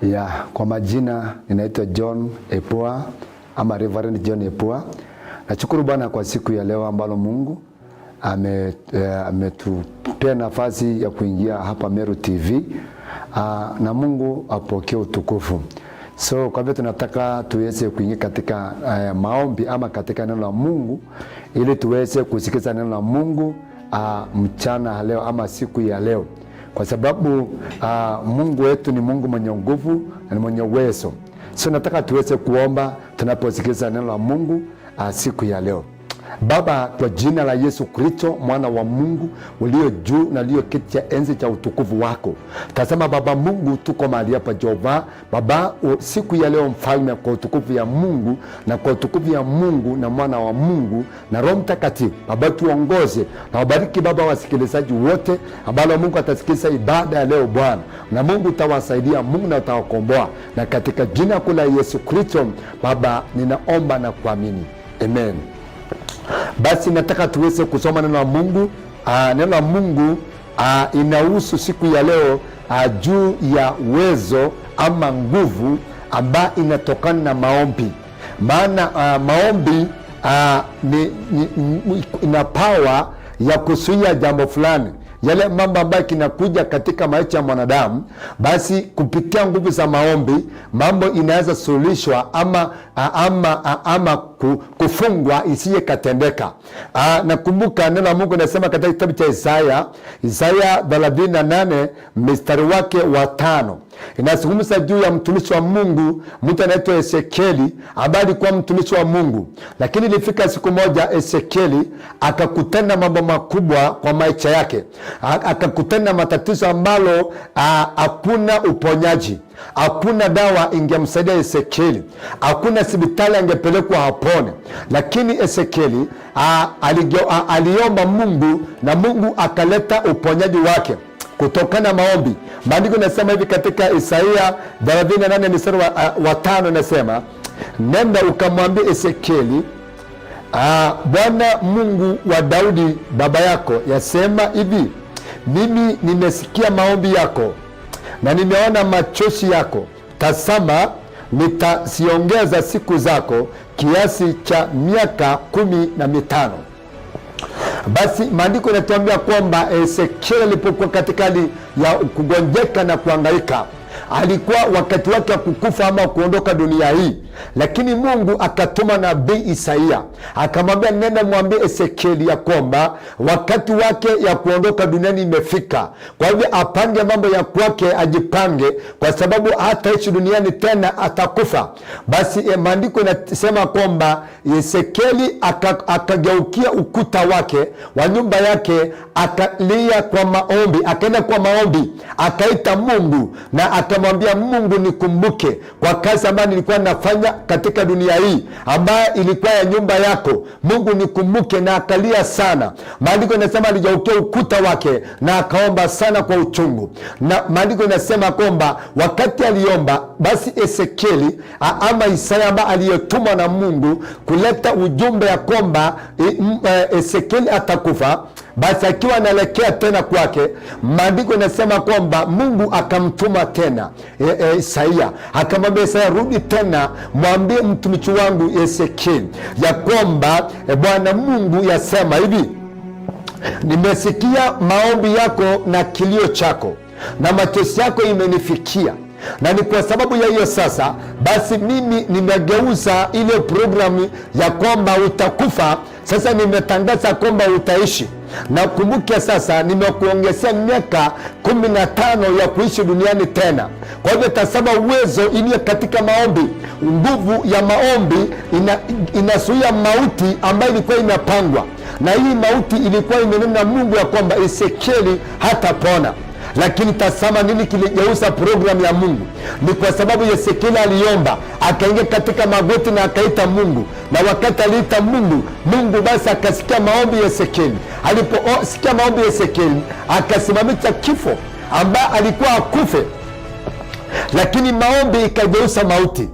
Ya, kwa majina ninaitwa John Epua ama Reverend John Epua. Nashukuru Bwana kwa siku ya leo ambalo Mungu ametupea nafasi ya kuingia hapa Meru TV. Na Mungu apokee utukufu. So kwa hivyo tunataka tuweze kuingia katika maombi ama katika neno la Mungu ili tuweze kusikiza neno la Mungu mchana leo ama siku ya leo, kwa sababu Mungu wetu ni Mungu mwenye nguvu na ni mwenye uwezo. So nataka tuweze kuomba tunaposikiza neno la Mungu siku ya leo. Baba, kwa jina la Yesu Kristo mwana wa Mungu ulio juu na ulio kiti cha enzi cha utukufu wako, tazama Baba Mungu, tuko mahali hapa Jehova Baba, siku ya leo Mfalme, kwa utukufu ya Mungu na kwa utukufu ya Mungu na mwana wa Mungu na Roho Mtakatifu, Baba tuongoze na wabariki Baba wasikilizaji wote ambalo Mungu atasikiliza ibada ya leo Bwana, na Mungu utawasaidia Mungu na utawakomboa, na katika jina kuu la Yesu Kristo Baba ninaomba na kuamini, amen. Basi nataka tuweze kusoma neno la Mungu. Neno la Mungu inahusu siku ya leo juu ya uwezo ama nguvu ambayo inatokana na maombi. Maana maombi ina power ya kuzuia jambo fulani, yale mambo ambayo kinakuja katika maisha ya mwanadamu, basi kupitia nguvu za maombi mambo inaweza suluhishwa ama kufungwa isiye katendeka. Nakumbuka neno la Mungu nasema katika kitabu cha Isaya, Isaya 38 mstari wake wa 5, inazungumza juu ya mtumishi wa Mungu, mtu anaitwa Ezekieli ambaye alikuwa mtumishi wa Mungu, lakini ilifika siku moja Ezekieli akakutana mambo makubwa kwa maisha yake, akakutana matatizo ambalo hakuna uponyaji, hakuna dawa ingemsaidia Ezekieli, hakuna hospitali angepelekwa apone. Lakini Ezekieli aliomba Mungu na Mungu akaleta uponyaji wake kutokana na maombi. Maandiko inasema hivi katika Isaia 38 mstari wa 5, inasema nenda ukamwambia Ezekieli, Bwana Mungu wa Daudi baba yako yasema hivi, mimi nimesikia maombi yako na nimeona machozi yako. Tazama, nitaziongeza siku zako kiasi cha miaka 15. Basi maandiko yanatuambia kwamba Ezekiel alipokuwa katika hali ya kugonjeka na kuhangaika, alikuwa wakati wake wa kukufa ama kuondoka dunia hii, lakini Mungu akatuma nabii Isaia akamwambia, nenda mwambie Ezekieli ya kwamba wakati wake ya kuondoka duniani imefika. Kwa hivyo apange mambo ya kwake, ajipange, kwa sababu hataishi duniani tena, atakufa. Basi maandiko inasema kwamba Ezekieli akageukia ukuta wake wa nyumba yake, akalia kwa maombi, akaenda kwa maombi, akaita Mungu na akamwambia Mungu, nikumbuke kwa kazi ambayo nilikuwa nafanya katika dunia hii ambayo ilikuwa ya nyumba yako. Mungu nikumbuke. Na akalia sana. Maandiko inasema aligeukia ukuta wake na akaomba sana kwa uchungu, na maandiko inasema kwamba wakati aliomba, basi Ezekieli ama Isaya ambaye aliyetumwa na Mungu kuleta ujumbe ya kwamba Ezekieli atakufa, basi akiwa anaelekea tena kwake, maandiko inasema kwamba Mungu akamtuma tena Isaia, akamwambia Isaia, rudi tena mwambie mtumishi wangu Ezekieli ya kwamba Bwana Mungu yasema hivi, nimesikia maombi yako na kilio chako na machozi yako imenifikia, na ni kwa sababu ya hiyo sasa basi mimi nimegeuza ile programu ya kwamba utakufa, sasa nimetangaza kwamba utaishi. Na kumbuke sasa nimekuongezea miaka 15 ya kuishi duniani tena. Kwa hivyo tazama uwezo iliyo katika maombi. Nguvu ya maombi inazuia mauti ambayo ilikuwa imepangwa, na hii mauti ilikuwa imenena na Mungu ya kwamba Ezekieli hatapona. Lakini tazama nini kiligeuza programu ya Mungu? Ni kwa sababu Ezekieli aliomba, akaingia katika magoti na akaita Mungu, na wakati aliita Mungu, Mungu basi akasikia maombi ya Ezekieli. Aliposikia maombi ya Ezekieli, akasimamisha kifo ambaye alikuwa akufe, lakini maombi ikageuza mauti,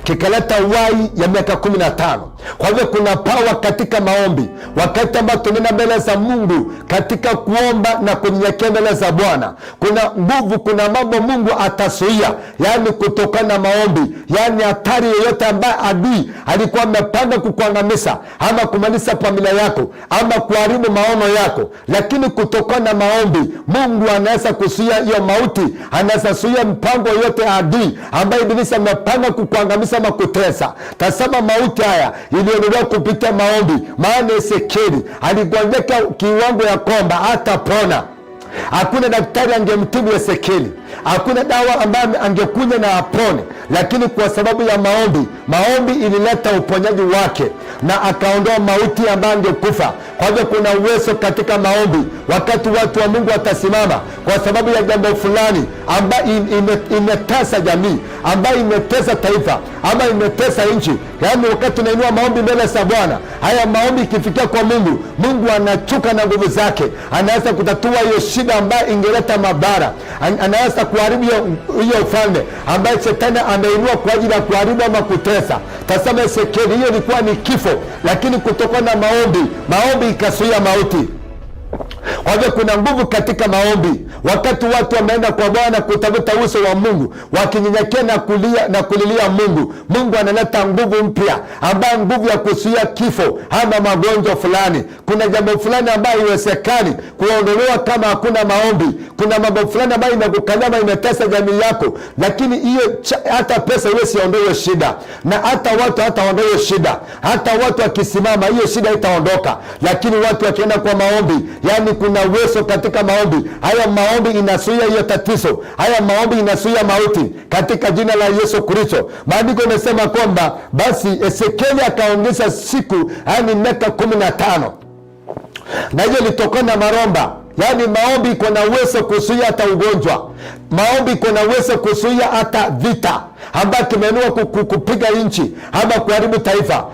kikaleta uhai ya miaka 15. Kwa hivyo kuna pawa katika maombi. Wakati ambao tunaenda mbele za Mungu katika kuomba na kunyenyekea mbele za Bwana, kuna nguvu, kuna mambo Mungu atazuia, yaani kutokana na maombi, yaani hatari yoyote ambaye adui alikuwa amepanga kukuangamiza ama kumaliza familia yako ama kuharibu maono yako, lakini kutokana na maombi Mungu anaweza kuzuia hiyo mauti, anaweza zuia mpango yote adui ambaye Ibilisi amepanga kukuangamiza ama kutesa. Tazama, mauti haya iliondolewa kupitia maombi, maana Ezekieli aligonjeka kiwango ya kwamba hatapona. Hakuna daktari angemtibu Ezekieli, hakuna dawa ambayo angekunywa na apone, lakini kwa sababu ya maombi, maombi ilileta uponyaji wake na akaondoa mauti ambayo angekufa. Kwa hivyo kuna uwezo katika maombi. Wakati watu wa Mungu watasimama kwa sababu ya jambo fulani ambayo imetesa jamii, ambayo imetesa taifa, ama imetesa nchi, yaani wakati tunainua maombi mbele za Bwana, haya maombi ikifikia kwa Mungu, Mungu anachuka na nguvu zake, anaweza kutatua hiyo shida ambayo ingeleta madhara, anaweza kuharibu hiyo ufalme ambayo shetani ameinua kwa ajili ya kuharibu ama kutesa. Tazama Ezekieli, hiyo ilikuwa ni kifo, lakini kutokana na maombi, maombi ikazuia mauti. Kwa hivyo kuna nguvu katika maombi. Wakati watu wameenda kwa Bwana kutafuta uso wa Mungu, wakinyenyekea na kulia na kulilia Mungu, Mungu analeta nguvu mpya, ambayo nguvu ya kuzuia kifo ama magonjwa fulani. Kuna jambo fulani ambayo haiwezekani kuondolewa kama hakuna maombi. Kuna mambo fulani ambayo imekukanyama, imetesa jamii yako, lakini hiyo hata pesa iwezi ondoa hiyo shida, na hata watu hataondoa hiyo shida. Hata watu wakisimama, hiyo shida itaondoka, lakini watu wakienda kwa maombi, yaani kuna uwezo katika maombi haya. Maombi inazuia hiyo tatizo, haya maombi inazuia mauti katika jina la Yesu Kristo. Maandiko imesema kwamba basi Ezekieli akaongeza siku, yaani miaka 15, na hiyo ilitokana na maromba. Yaani maombi iko na uwezo kuzuia hata ugonjwa, maombi iko na uwezo kuzuia hata vita ambayo kimeinua kupiga nchi ama kuharibu taifa.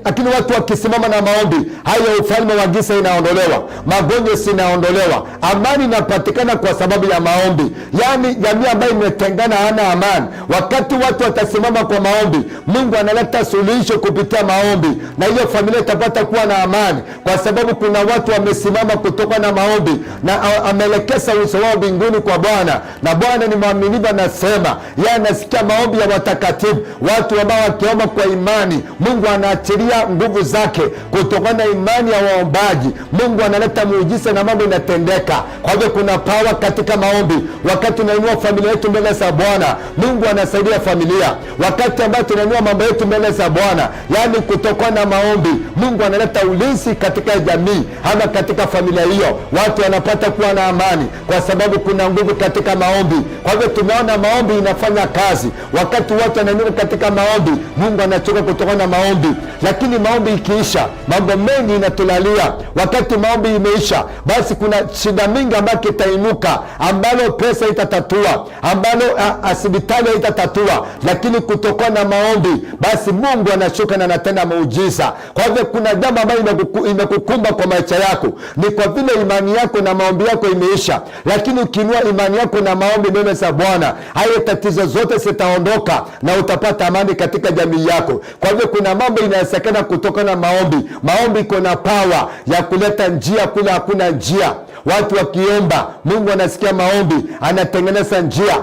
Lakini watu wakisimama na maombi hayo, ufalme wa giza inaondolewa, magonjwa sinaondolewa, amani inapatikana kwa sababu ya maombi. Yaani jamii ambayo imetengana hana amani, wakati watu watasimama kwa maombi, Mungu analeta suluhisho kupitia maombi, na hiyo familia itapata kuwa na amani, kwa sababu kuna watu wamesimama kutoka na maombi na ameelekeza uso wao mbinguni kwa Bwana, na Bwana ni mwaminifu, anasema yeye anasikia maombi ya watakatifu, watu ambao wakiomba kwa imani, Mungu anaachilia nguvu zake kutokana na imani ya waombaji. Mungu analeta muujiza na mambo inatendeka. Kwa hivyo kuna pawa katika maombi. Wakati tunainua familia yetu mbele za Bwana, Mungu anasaidia familia. Wakati ambao tunainua mambo yetu mbele za Bwana, yaani kutokana na maombi, Mungu analeta ulinzi katika jamii ama katika familia hiyo, watu wanapata kuwa na amani kwa sababu kuna nguvu katika maombi. Kwa hivyo tumeona maombi inafanya kazi. Wakati watu wanainuka katika maombi, Mungu anachoka kutokana na maombi. Lakini maombi ikiisha, mambo mengi inatulalia. Wakati maombi imeisha, basi kuna shida mingi ambayo kitainuka, ambalo pesa itatatua, ambalo hospitali itatatua, lakini kutokana na maombi, basi Mungu anashuka na anatenda muujiza. Kwa hivyo kuna jambo ambalo imekukumba kwa maisha yako, ni kwa vile imani yako na maombi yako imeisha. Lakini ukiinua imani yako na maombi mbele za Bwana, hayo tatizo zote zitaondoka na utapata amani katika jamii yako. Kwa hivyo kuna mambo inawezekana kutokana na maombi. Maombi iko na pawa ya kuleta njia kule hakuna njia. Watu wakiomba, Mungu anasikia maombi, anatengeneza njia.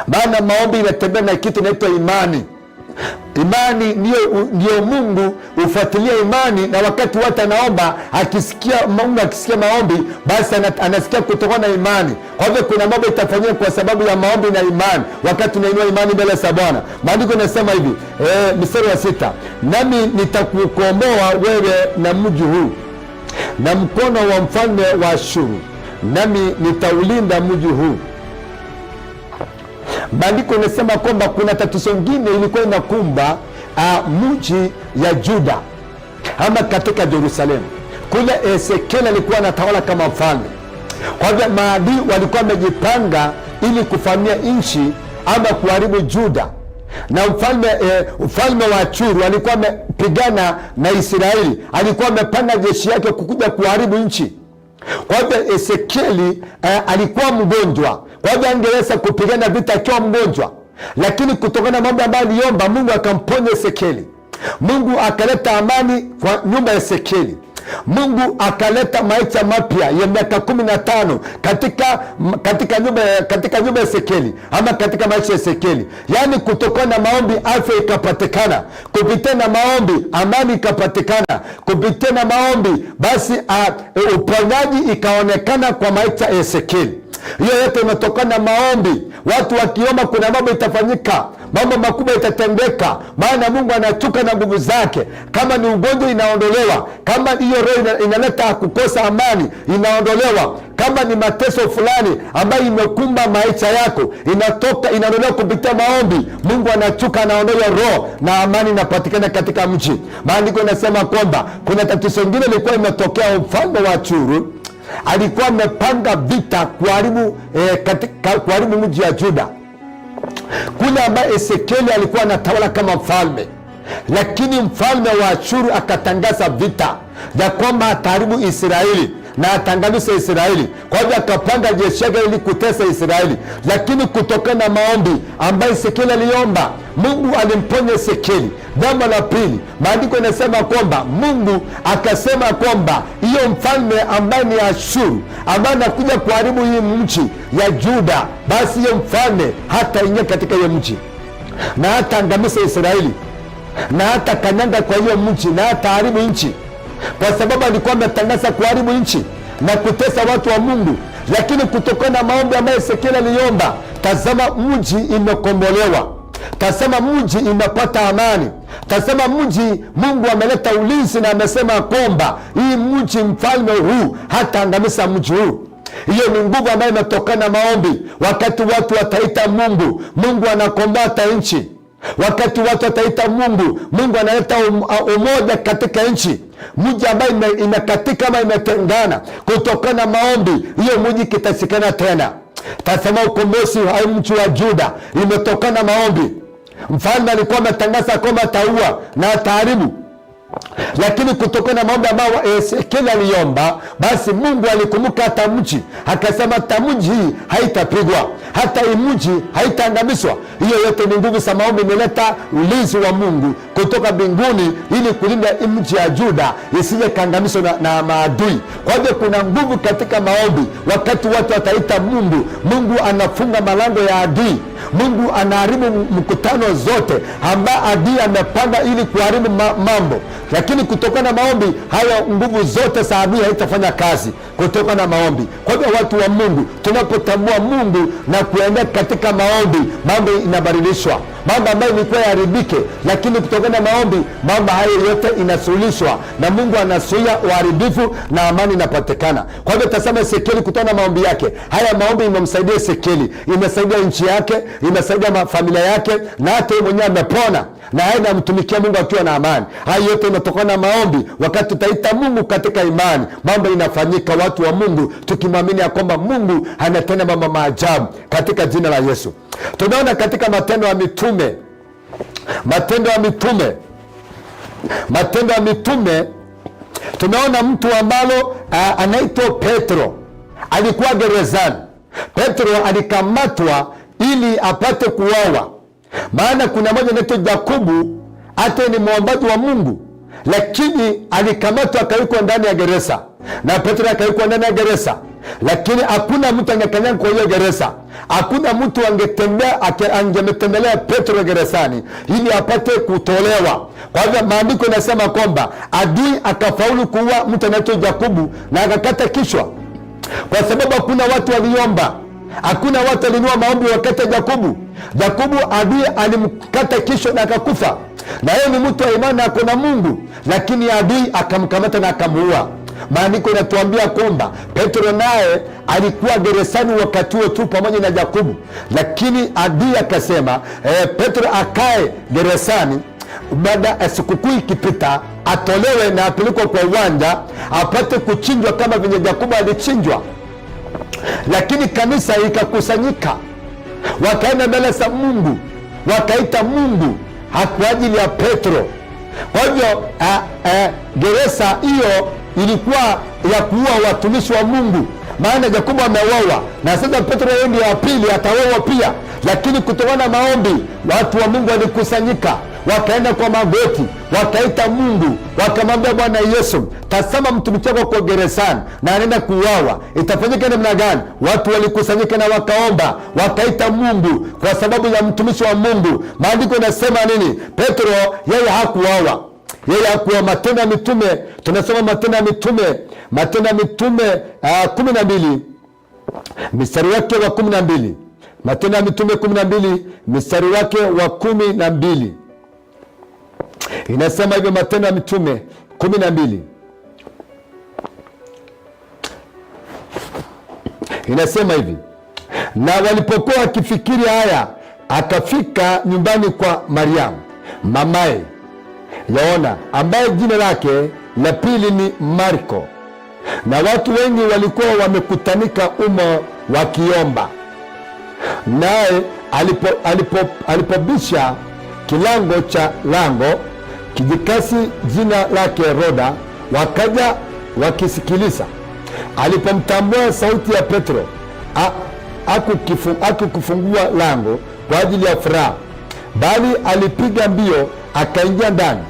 Maana maombi inatembea na kitu inaitwa imani. Imani ndiyo Mungu hufuatilia imani, na wakati watu anaomba, akisikia Mungu, akisikia maombi, basi anasikia kutokana na imani. Kwa hivyo kuna mambo itafanyika kwa sababu ya maombi na imani, wakati tunainua imani mbele za Bwana. Maandiko yanasema hivi, mstari wa 6, nami nitakukomboa wewe na mji huu na mkono wa mfalme wa Ashuru, nami nitaulinda mji huu. Maandiko yanasema kwamba kuna tatizo lingine ilikuwa inakumba mji ya Juda ama katika Yerusalemu kule. Ezekiel alikuwa anatawala kama mfalme. Kwa hivyo maadui walikuwa wamejipanga ili kufamia nchi ama kuharibu Juda, na mfalme wa Ashuru alikuwa amepigana na Israeli, alikuwa amepanga jeshi yake kukuja kuharibu nchi. Kwa hivyo Ezekieli alikuwa mgonjwa, kwa hivyo angeweza kupigana vita akiwa mgonjwa, lakini kutokana na mambo ambayo aliomba, Mungu akamponya Ezekieli. Mungu akaleta amani kwa nyumba ya Ezekieli. Mungu akaleta maisha mapya ya miaka 15 katika nyumba ya Ezekieli ama katika maisha ya Ezekieli. Yaani kutokana na maombi afya ikapatikana, kupitia na maombi amani ikapatikana, kupitia na maombi basi uponyaji ikaonekana kwa maisha ya Ezekieli. Hiyo yote imetokana na maombi. Watu wakiomba, kuna mambo itafanyika, mambo makubwa itatendeka, maana Mungu anachuka na nguvu zake. Kama ni ugonjwa inaondolewa, kama hiyo roho inaleta kukosa amani inaondolewa, kama ni mateso fulani ambayo imekumba maisha yako inatoka, inaondolewa kupitia maombi. Mungu anachuka, anaondoa roho na amani inapatikana katika mji. Maandiko inasema kwamba kuna tatizo lingine ilikuwa imetokea. Mfalme wa Ashuru alikuwa amepanga vita kuharibu kuharibu mji wa Juda kule ambaye Ezekieli alikuwa anatawala kama mfalme, lakini mfalme wa Ashuru akatangaza vita ya kwamba ataharibu Israeli na atangamiza Israeli. Kwa hivyo akapanga jeshi yake ili kutesa Israeli, lakini kutokana na maombi ambayo Ezekieli aliomba, Mungu alimponya Ezekieli. Jambo la pili, maandiko inasema kwamba Mungu akasema kwamba hiyo mfalme ambaye ni Ashuru ambaye anakuja kuharibu hii mji ya Juda, basi hiyo mfalme hataingia katika hiyo mji na hataangamiza Israeli na hata kanyanga kwa hiyo mji na hataharibu nchi, kwa sababu alikuwa ametangaza kuharibu nchi na kutesa watu wa Mungu. Lakini kutokana na maombi ambayo Ezekieli aliomba, tazama mji imekombolewa, tazama mji imepata amani, tazama mji Mungu ameleta ulinzi na amesema kwamba hii mji, mfalme huu hataangamiza mji huu. Hiyo ni nguvu ambayo imetokana na maombi. Wakati watu wataita Mungu, Mungu anakombata nchi. Wakati watu wataita Mungu, Mungu analeta umoja katika nchi. Mji ambayo imekatika ama imetengana kutokana na maombi, hiyo mji kitasikana tena. Tazama ukombozi au mji wa Juda imetokana na maombi. Mfalme alikuwa ametangaza kwamba ataua na ataharibu, lakini kutokana na maombi ambayo Ezekieli aliomba, basi Mungu alikumbuka hata mji, akasema hata mji hii haitapigwa, hata hii mji haitaangamizwa. Hiyo yote ni nguvu za maombi, imeleta ulinzi wa Mungu kutoka mbinguni ili kulinda mji ya Juda isije kaangamizwa na maadui. Kwa hivyo kuna nguvu katika maombi. Wakati watu wataita Mungu, Mungu anafunga malango ya adui. Mungu anaharibu mkutano zote ambaye adui amepanga ili kuharibu mambo, lakini kutokana na maombi hayo nguvu zote za adui haitafanya kazi kutokana na maombi. Kwa hivyo watu wa Mungu, tunapotambua Mungu na kuendea katika maombi, mambo inabadilishwa. Mambo ambayo ilikuwa yaharibike, lakini kutokana na maombi mambo hayo yote inasuluhishwa na Mungu anazuia uharibifu na amani inapatikana. Kwa hivyo tazama Ezekieli kutokana na maombi yake. Haya maombi imemsaidia Ezekieli, imesaidia nchi yake, imesaidia familia yake, na hata yeye mwenyewe amepona na yeye anamtumikia Mungu akiwa na amani. Haya yote inatokana na maombi. Wakati tutaita Mungu katika imani, mambo inafanyika. Watu wa Mungu tukimwamini ya kwamba Mungu anatenda mambo maajabu katika jina la Yesu. Tunaona katika Matendo ya Mitume, Matendo ya Mitume, Matendo ya Mitume, tunaona mtu ambalo anaitwa Petro alikuwa gerezani. Petro alikamatwa ili apate kuuawa, maana kuna mmoja anaitwa Yakobo, hata ni mwombaji wa Mungu, lakini alikamatwa akawekwa ndani ya gereza, na Petro akawekwa ndani ya gereza, lakini hakuna mtu angekanyaga kwa hiyo gereza. Hakuna mtu angetembea angemtembelea Petro gerezani ili apate kutolewa. Kwa hivyo maandiko inasema kwamba adui akafaulu kuua mtu anaitwa Yakobo na akakata kichwa, kwa sababu hakuna watu waliomba, hakuna watu walinua maombi wakati ya Yakobo. Yakobo adui alimkata kichwa na akakufa, na yeye ni mtu wa imani ako na Mungu, lakini adui akamkamata na akamuua. Maandiko inatuambia kwamba Petro naye alikuwa gerezani wakati huo tu pamoja na Yakobo, lakini adui akasema Petro akae gerezani, baada ya sikukuu ikipita atolewe na apelekwe kwa uwanja apate kuchinjwa kama venye Yakobo alichinjwa. Lakini kanisa ikakusanyika, wakaenda mbele za Mungu, wakaita Mungu kwa ajili ya Petro. Kwa hivyo gereza hiyo ilikuwa ya kuua watumishi wa Mungu, maana Yakobo ameuawa na sasa Petro yeye ndiye wa pili atauawa pia. Lakini kutokana na maombi watu wa Mungu walikusanyika, Wakaenda kwa magoti, wakaita Mungu, wakamwambia Bwana Yesu, tazama mtumishi wako kwa gerezani na anaenda kuuawa, itafanyika namna gani? Watu walikusanyika na wakaomba, wakaita Mungu kwa sababu ya mtumishi wa Mungu. Maandiko yanasema nini? Petro yeye hakuuawa, yeye hakuwa. Matendo ya Mitume, tunasoma Matendo ya Mitume, Matendo ya Mitume 12 mstari wake wa 12. Matendo ya Mitume 12 mstari wake wa 12 inasema hivyo. Matendo ya Mitume 12 inasema hivi: na walipokuwa wakifikiri haya, akafika nyumbani kwa Mariamu mamaye Yohana, ambaye jina lake la pili ni Marko, na watu wengi walikuwa wamekutanika umo wakiomba. Naye alipobisha kilango cha lango, kijikasi jina lake Roda, wakaja wakisikiliza. Alipomtambua sauti ya Petro, hakukifungua lango kwa ajili ya furaha, bali alipiga mbio akaingia ndani,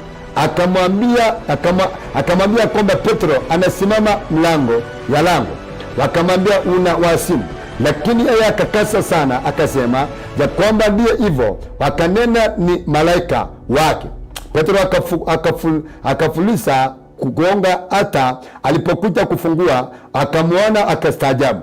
akamwambia kwamba Petro anasimama mlango ya lango. Wakamwambia una wasimu, lakini yeye akakasa sana, akasema ya kwamba ndiye hivyo. Wakanena ni malaika wake. Petro akafulisa kugonga, hata alipokuja kufungua akamwona, akastaajabu.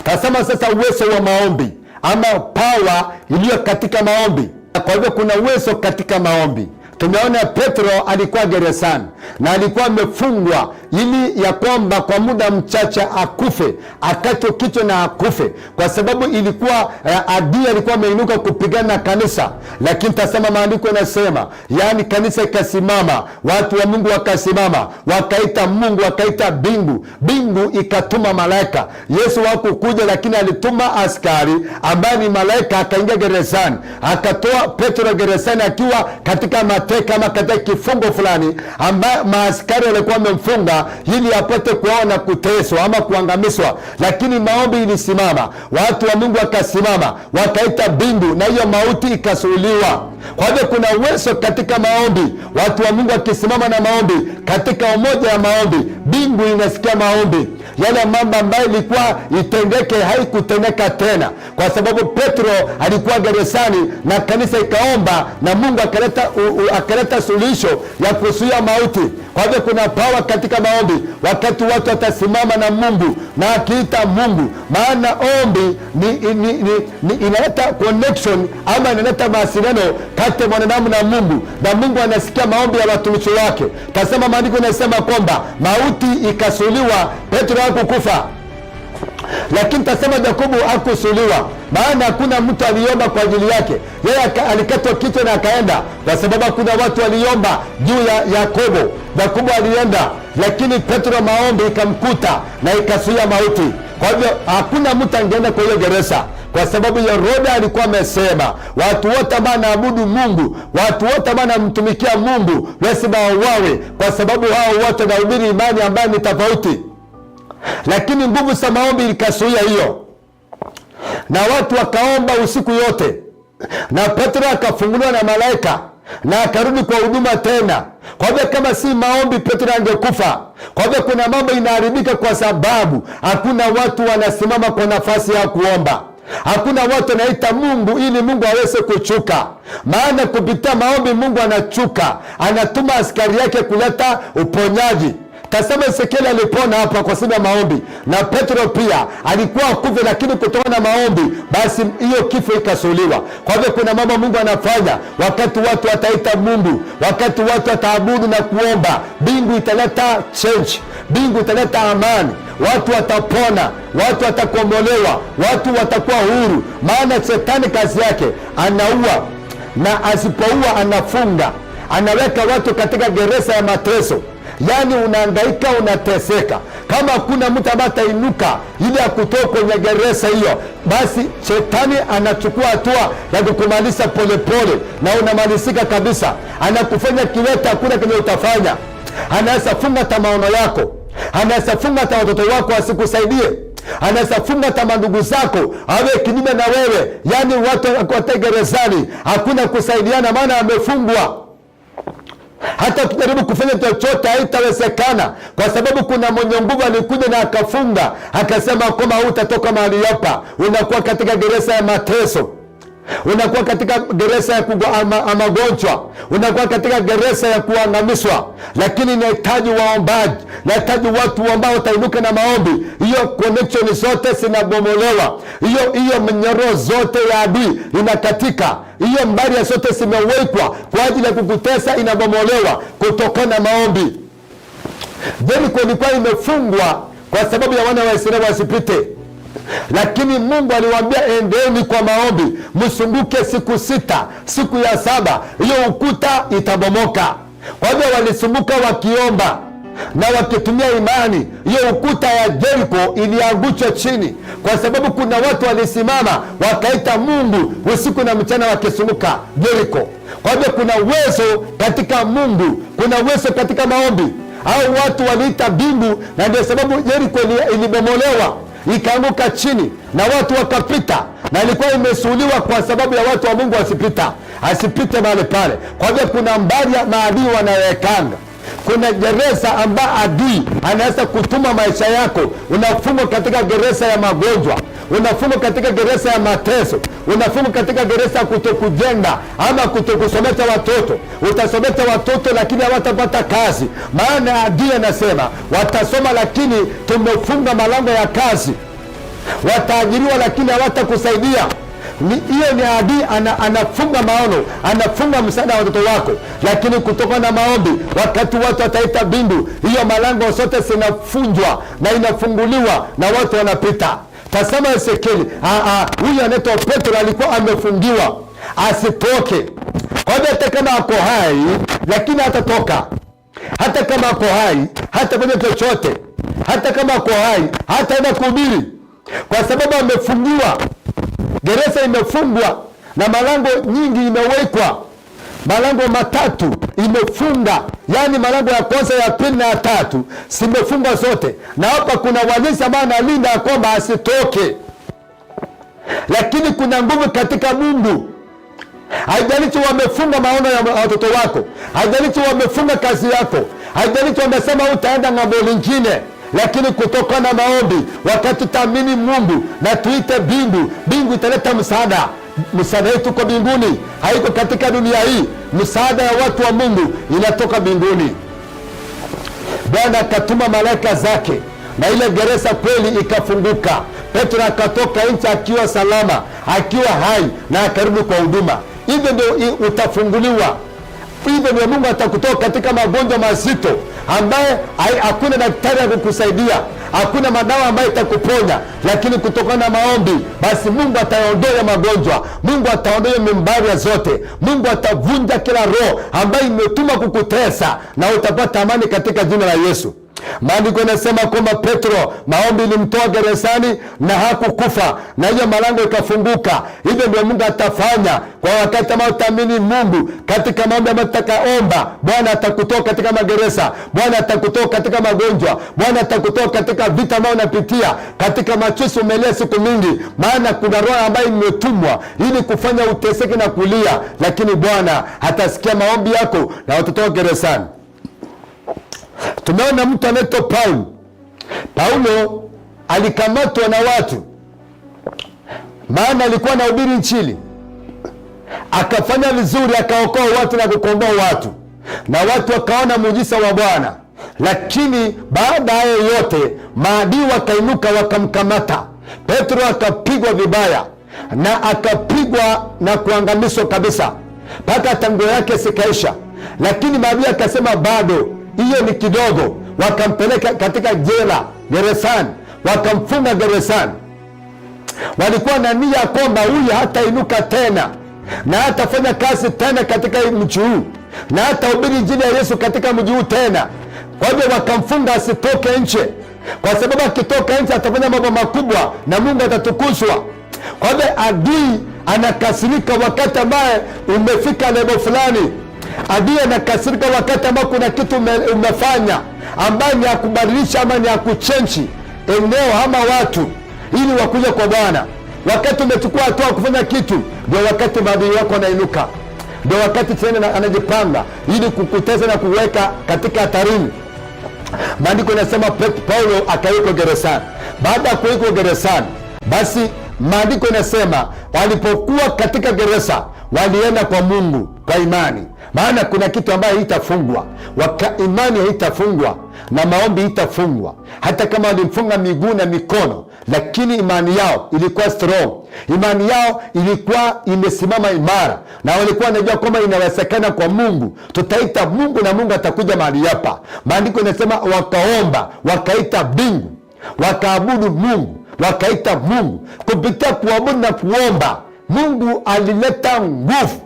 Tazama sasa uwezo wa maombi ama power iliyo katika maombi. Kwa hivyo kuna uwezo katika maombi. Tumeona Petro alikuwa gerezani na alikuwa amefungwa ili ya kwamba kwa muda mchache akufe, akatwe kichwa na akufe, kwa sababu ilikuwa adui alikuwa ameinuka kupigana na kanisa. Lakini tazama, maandiko yanasema, yaani kanisa ikasimama, watu wa Mungu wakasimama, wakaita Mungu, wakaita bingu, bingu ikatuma malaika. Yesu hakukuja, lakini alituma askari ambaye ni malaika, akaingia gerezani, akatoa Petro gerezani akiwa katika mateka ama katika kifungo fulani ambaye maaskari walikuwa wamemfunga ili apate kuona kuteswa ama kuangamizwa. Lakini maombi ilisimama, watu wa Mungu wakasimama, wakaita bingu na hiyo mauti ikasuuliwa. Kwa hivyo kuna uwezo katika maombi, watu wa Mungu wakisimama na maombi, katika umoja ya maombi, bingu inasikia maombi. Yale mambo ambayo ilikuwa itendeke haikutendeka tena, kwa sababu Petro alikuwa gerezani na kanisa ikaomba na Mungu akaleta suluhisho ya kuzuia mauti. Kwa hivyo kuna power katika maombi, wakati watu watasimama na Mungu na akiita Mungu, maana ombi ni inaleta connection ama inaleta mawasiliano kati ya mwanadamu na Mungu, na Mungu anasikia maombi ya watumishi wake. Tazama, maandiko inasema kwamba mauti ikasuliwa, Petro hakukufa. Lakini tazama, Yakobo hakusuliwa, maana hakuna mtu aliomba kwa ajili yake. Yeye alikatwa kichwa na akaenda, kwa sababu hakuna watu waliomba juu ya Yakobo. Yakobo alienda, lakini Petro maombi ikamkuta na ikasuia mauti. Kwa hivyo hakuna mtu angeenda kwa hiyo gereza, kwa sababu Herode alikuwa amesema watu wote ambao wanaabudu Mungu, watu wote ambao wanamtumikia Mungu lazima wauawe, kwa sababu hao wote wanahubiri imani ambayo ni tofauti. Lakini nguvu za maombi ikasuia hiyo, na watu wakaomba usiku yote, na Petro akafunguliwa na malaika na akarudi kwa huduma tena. Kwa hivyo kama si maombi Petro angekufa. Kwa hivyo kuna mambo inaharibika kwa sababu hakuna watu wanasimama kwa nafasi ya kuomba. Hakuna watu wanaita Mungu ili Mungu aweze kuchuka. Maana kupitia maombi Mungu anachuka, anatuma askari yake kuleta uponyaji. Tazama, Ezekieli alipona hapa kwa sababu ya maombi, na Petro pia alikuwa akufe, lakini kutokana na maombi basi hiyo kifo ikasuliwa. Kwa hivyo kuna mambo Mungu anafanya wakati watu wataita Mungu, wakati watu wataabudu na kuomba, mbingu italeta change, mbingu italeta amani, watu watapona, watu watakombolewa, watu watakuwa huru. Maana shetani kazi yake anaua, na asipoua anafunga, anaweka watu katika gereza ya mateso. Yaani unahangaika, unateseka. Kama hakuna mtu ambaye atainuka ili akutoe kwenye gereza hiyo, basi shetani anachukua hatua ya kukumaliza polepole, na unamalizika kabisa. Anakufanya kiwete, hakuna kenye utafanya. Anaweza funga hata maono yako, anaweza funga hata watoto wako asikusaidie. Anaweza funga hata mandugu zako awe kinyume na wewe, yaani watu wakote gerezani, hakuna kusaidiana, maana amefungwa. Hata ukijaribu kufanya chochote haitawezekana, kwa sababu kuna mwenye nguvu alikuja na akafunga, akasema kwamba hutatoka mahali hapa. Unakuwa katika gereza ya mateso, unakuwa katika gereza ya magonjwa, unakuwa katika gereza ya kuangamizwa. Lakini inahitaji waombaji, inahitaji watu ambao watainuka na maombi. Hiyo connection zote zinabomolewa, hiyo mnyororo zote ya adui inakatika, hiyo mbaria zote zimewekwa kwa ajili ya kukutesa inabomolewa kutokana na maombi. Yeriko ilikuwa imefungwa kwa sababu ya wana wa Israeli wasipite, lakini Mungu aliwaambia endeni kwa maombi, msunguke siku 6, siku ya 7 hiyo ukuta itabomoka. Kwa hivyo walisumbuka wakiomba na wakitumia imani, hiyo ukuta ya Yeriko iliangushwa chini, kwa sababu kuna watu walisimama wakaita Mungu usiku na mchana wakisumbuka Yeriko. Kwa hivyo kuna uwezo katika Mungu, kuna uwezo katika maombi. Hao watu waliita mbingu, na ndio sababu Yeriko ilibomolewa ikaanguka chini na watu wakapita, na ilikuwa imesuhuliwa kwa sababu ya watu wa Mungu asipite mahali pale. Kwa hivyo kuna mbali ya maadui wanawekanga, kuna gereza ambayo adui anaweza kutuma maisha yako. Unafungwa katika gereza ya magonjwa, unafungwa katika gereza ya mateso, unafungwa katika gereza ya kutokujenga ama kutokusomesha watoto. Utasomesha watoto lakini hawatapata kazi, maana adui anasema watasoma lakini tumefunga malango ya kazi. Wataajiriwa lakini hawatakusaidia. Hiyo ni adui anafunga maono, anafunga msaada wa watoto wako. Lakini kutoka na maombi, wakati watu wataita bindu, hiyo malango zote zinafunjwa na inafunguliwa na watu wanapita. Tazama Ezekieli, huyu anaitwa Petro alikuwa amefungiwa asitoke. Kwa hivyo hata kama ako hai lakini hatatoka. Hata kama ako hai hatafanya chochote. Hata kama ako hai hataenda kuhubiri, kwa sababu amefungiwa. Gereza imefungwa na malango nyingi imewekwa, malango 3 imefunga, yaani malango ya kwanza, ya pili na ya tatu zimefungwa zote, na hapa kuna walinzi ambao analinda kwamba asitoke. Lakini kuna nguvu katika Mungu. Haijalishi wamefunga maono ya watoto wako, haijalishi wamefunga kazi yako, haijalishi wamesema utaenda ng'ambo lingine, lakini kutoka na maombi, wakati tutaamini Mungu na tuite mbingu, mbingu italeta msaada. Msaada wetu uko mbinguni, haiko katika dunia hii. Msaada ya watu wa Mungu inatoka mbinguni. Bwana akatuma malaika zake na ile gereza kweli ikafunguka. Petro akatoka nje akiwa salama, akiwa hai, na akarudi kwa huduma. Hivyo ndio utafunguliwa. Hivyo ndio Mungu atakutoa katika magonjwa mazito ambaye hakuna daktari ya kukusaidia, hakuna madawa ambayo itakuponya, lakini kutokana na maombi basi Mungu ataondoa magonjwa, Mungu ataondoa mimbaria zote, Mungu atavunja kila roho ambayo imetuma kukutesa, na utapata amani katika jina la Yesu. Maandiko yanasema kwamba Petro maombi ilimtoa gerezani na hakukufa, na hiyo malango ikafunguka. Hivyo ndio Mungu atafanya kwa wakati ambao utaamini Mungu katika maombi ambayo tutakaomba. Bwana atakutoa katika magereza, Bwana atakutoa katika magonjwa, Bwana atakutoa katika vita ambayo unapitia, katika machozi umelia siku mingi, maana kuna roho ambayo imetumwa ili kufanya uteseke na kulia, lakini Bwana atasikia maombi yako na utatoka gerezani. Tumeona mtu anaitwa Paulo. Paulo alikamatwa na watu, maana alikuwa anahubiri Injili, akafanya vizuri, akaokoa watu na kukomboa watu, na watu wakaona muujiza wa Bwana. Lakini baada ya hayo yote maadui wakainuka wakamkamata Petro, akapigwa vibaya na akapigwa na kuangamizwa kabisa mpaka tango yake sikaisha. Lakini maadui akasema bado hiyo ni kidogo, wakampeleka katika jela gerezani, wakamfunga gerezani. Walikuwa na nia kwamba huyu hatainuka tena na hatafanya kazi tena katika mji huu na hatahubiri injili ya Yesu katika mji huu tena. Kwa hivyo wakamfunga asitoke nje, kwa sababu akitoka nje atafanya mambo makubwa na Mungu atatukuzwa. Kwa hivyo adui anakasirika wakati ambaye umefika level fulani. Adui anakasirika wakati ambao kuna kitu umefanya ambayo ni ya kubadilisha ama ni ya kuchange eneo ama watu ili wakuja kwa Bwana. Wakati umechukua hatua kufanya kitu, ndio wakati maadui wako anainuka, ndio wakati tena anajipanga ili kukutesa na kuweka katika hatarini. Maandiko inasema Paulo akawekwa gerezani. Baada ya kuwekwa gerezani, basi maandiko inasema walipokuwa katika gereza walienda kwa Mungu kwa imani, maana kuna kitu ambayo haitafungwa. Imani haitafungwa na maombi haitafungwa, hata kama walimfunga miguu na mikono, lakini imani yao ilikuwa strong, imani yao ilikuwa imesimama imara, na walikuwa wanajua kwamba inawezekana kwa Mungu, tutaita Mungu na Mungu atakuja mahali hapa. Maandiko inasema wakaomba, wakaita mbingu, wakaabudu Mungu, wakaita Mungu. Kupitia kuabudu na kuomba, Mungu alileta nguvu.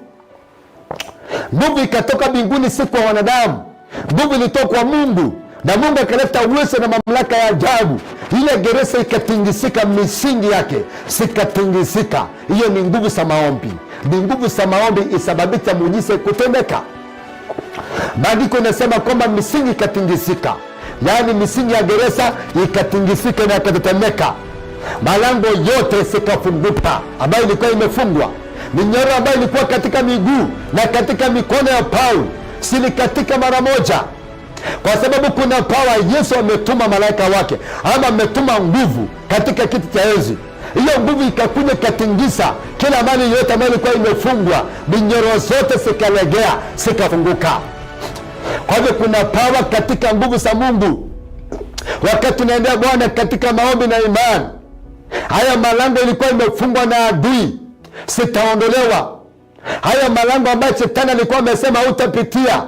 Nguvu ikatoka mbinguni, si kwa wanadamu. Nguvu ilitoka kwa Mungu, na Mungu akaleta uwezo na mamlaka ya ajabu. Ile gereza ikatingisika, misingi yake sikatingisika. Hiyo ni nguvu za maombi, ni nguvu za maombi isababisha muujiza kutendeka. Maandiko inasema kwamba misingi ikatingisika, yaani misingi ya gereza ikatingisika na ikatetemeka, malango yote sikafunguka ambayo ilikuwa imefungwa. Minyororo ambayo ilikuwa katika miguu na katika mikono ya Paulo silikatika mara moja, kwa sababu kuna pawa. Yesu ametuma malaika wake ama ametuma nguvu katika kiti cha enzi. Hiyo nguvu ikakuja ikatingisa kila mali yote ambayo ilikuwa imefungwa, minyororo zote zikalegea, zikafunguka. Kwa hivyo kuna pawa katika nguvu za Mungu. Wakati tunaendea Bwana katika maombi na imani, haya malango ilikuwa imefungwa na adui sitaondolewa. Haya malango ambayo shetani alikuwa amesema hautapitia,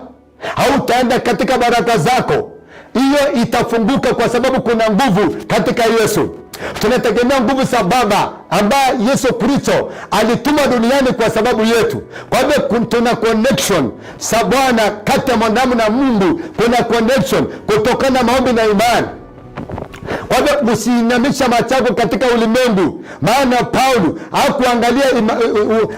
hautaenda katika baraka zako, hiyo itafunguka, kwa sababu kuna nguvu katika Yesu. Tunategemea nguvu za Baba ambaye Yesu Kristo alituma duniani kwa sababu yetu. Kwa hivyo tuna connection sa Bwana kati ya mwanadamu na Mungu, kuna connection kutokana na maombi na imani. Kwa hivyo usiinamisha macho yako katika ulimwengu, maana Paulo hakuangalia,